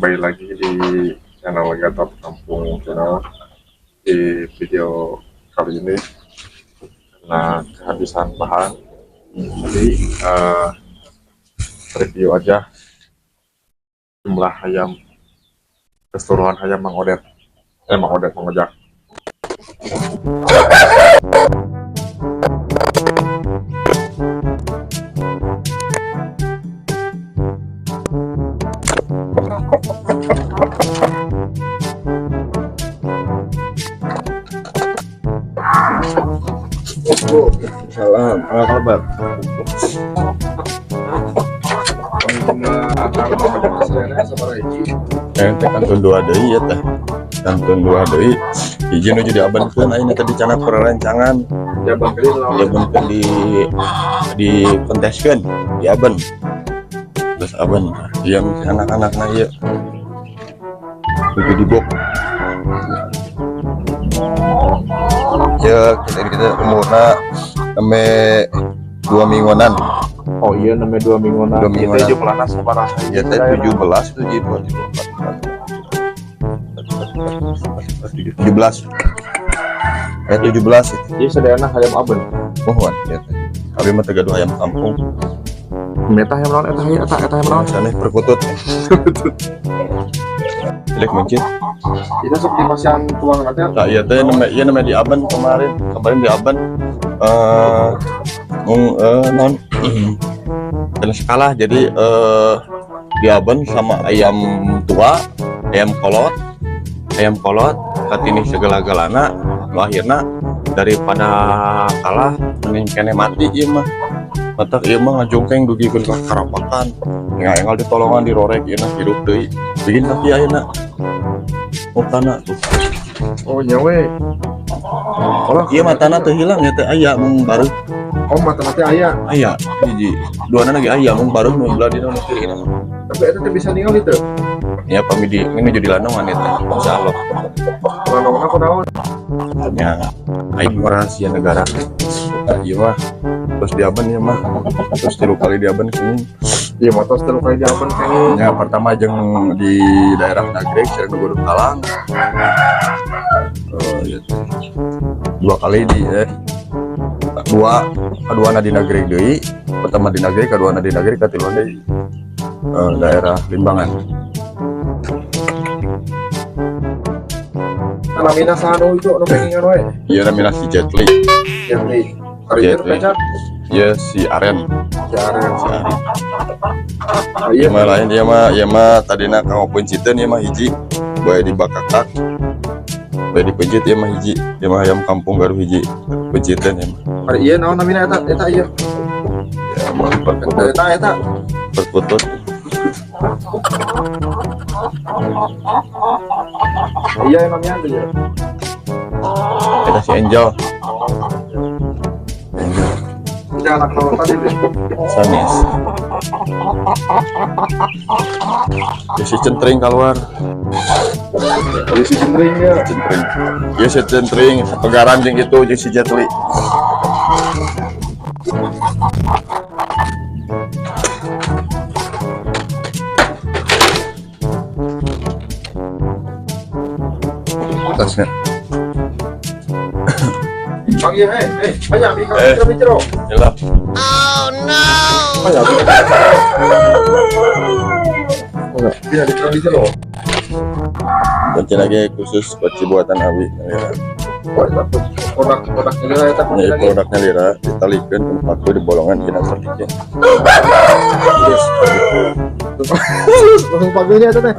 Kembali lagi di channel Gatot Kampung Channel. Di video kali ini karena kehabisan bahan, jadi review aja jumlah ayam keseluruhan ayam Mang Odet, Mang Odet, Mang Ojak. Salam, apa kabar? Teh kantun dua deui ya teh. Kantun dua deui. Hiji nu jadi abenkeun ayeuna teh dicana perencangan. Diabenkeun di konteskeun, di aben. Terus aben, ieu anak-anakna ieu. Nuju dibok. Ya, kita umurna sampai 2 mingguanan. Oh iya, namanya 2 mingguanan. 2 mingguanan. Itu jumlahnya sabaraha? Ya teh 17 itu 2 17. 17. Jadi sadayana hayam aben. Mohon ya teh. Abi mah teu gaduh hayam kampung. Eta hayam naon eta eta eta hayam naon? Sanes perkutut. Jelek mencit. Itu sok di pasian tuang nanti. Nah, iya teh namanya iya namanya di aben kemarin. Kemarin di aben non dan kalah jadi di aben sama ayam tua, ayam kolot katini segala-galana nu akhirna daripada kalah mending kene mati ieu mah. Matak ieu mah ngajongkeng dugikeun ka karapakan. Enggal-enggal ditolongan dirorek ieu nah hidup deui. Bikin kaki ayeuna. Mukana tuh. Oh nya we. Oh, iya matana teu hilang ya teh aya mung bareuh. Oh matana teh aya. Aya hiji. Duana lagi aya mung bareuh nu belah dina nu kiri mah. Tapi eta teh bisa ningali teu? Ya pami di ini jadi lanongan eta insyaallah. Lanongan kunaon? Ya aing rahasia negara. Nah, iya mah terus diaben ya mah. Terus 3 kali diaben kenging. Iya mah terus 3 kali diaben kenging. Ya pertama jeung di daerah Nagreg sareng Gunung Kalang. Ya. 2 kali di dua kaduana di Nagreg deui. Pertama di Nagreg, kaduana di Nagreg, katiluan di daerah Limbangan. Namina saha nu itu nu pengingan wae? Iya namina si Jetli. Jetli. Ari Jetli. Iya si Aren. Si Aren. Si Aren. Ah, iya Ieu mah lain ieu mah ieu mah tadina kanggo peunciteun ieu mah hiji. Bae dibakakak. Bae dipencit ieu mah hiji. Ieu mah ayam kampung gaduh hiji. Peunciteun ieu mah. Ari ieu naon namina eta? Eta ieu. Ya mah perkutut. Eta eta. Perkutut. Iya namanya tuh ya. Eta si Angel. Angel. Ini anak naon tadi deh. Sanes. Ya, si centring keluar. Ya, si centring ya. Centring. Ya si centring pegaran jeung itu jeung si Jetli. Tasnya. Bang ya, banyak ikan mikro. Jelas. Oh no. Banyak. Enggak, tidak di jero. Kunci lagi khusus kunci buatan Abi. Ya. Produk-produknya lira eta kunci lagi. Produknya lira ditalikeun ke paku di bolongan dina sakieu. Yes. Langsung pagunya eta teh.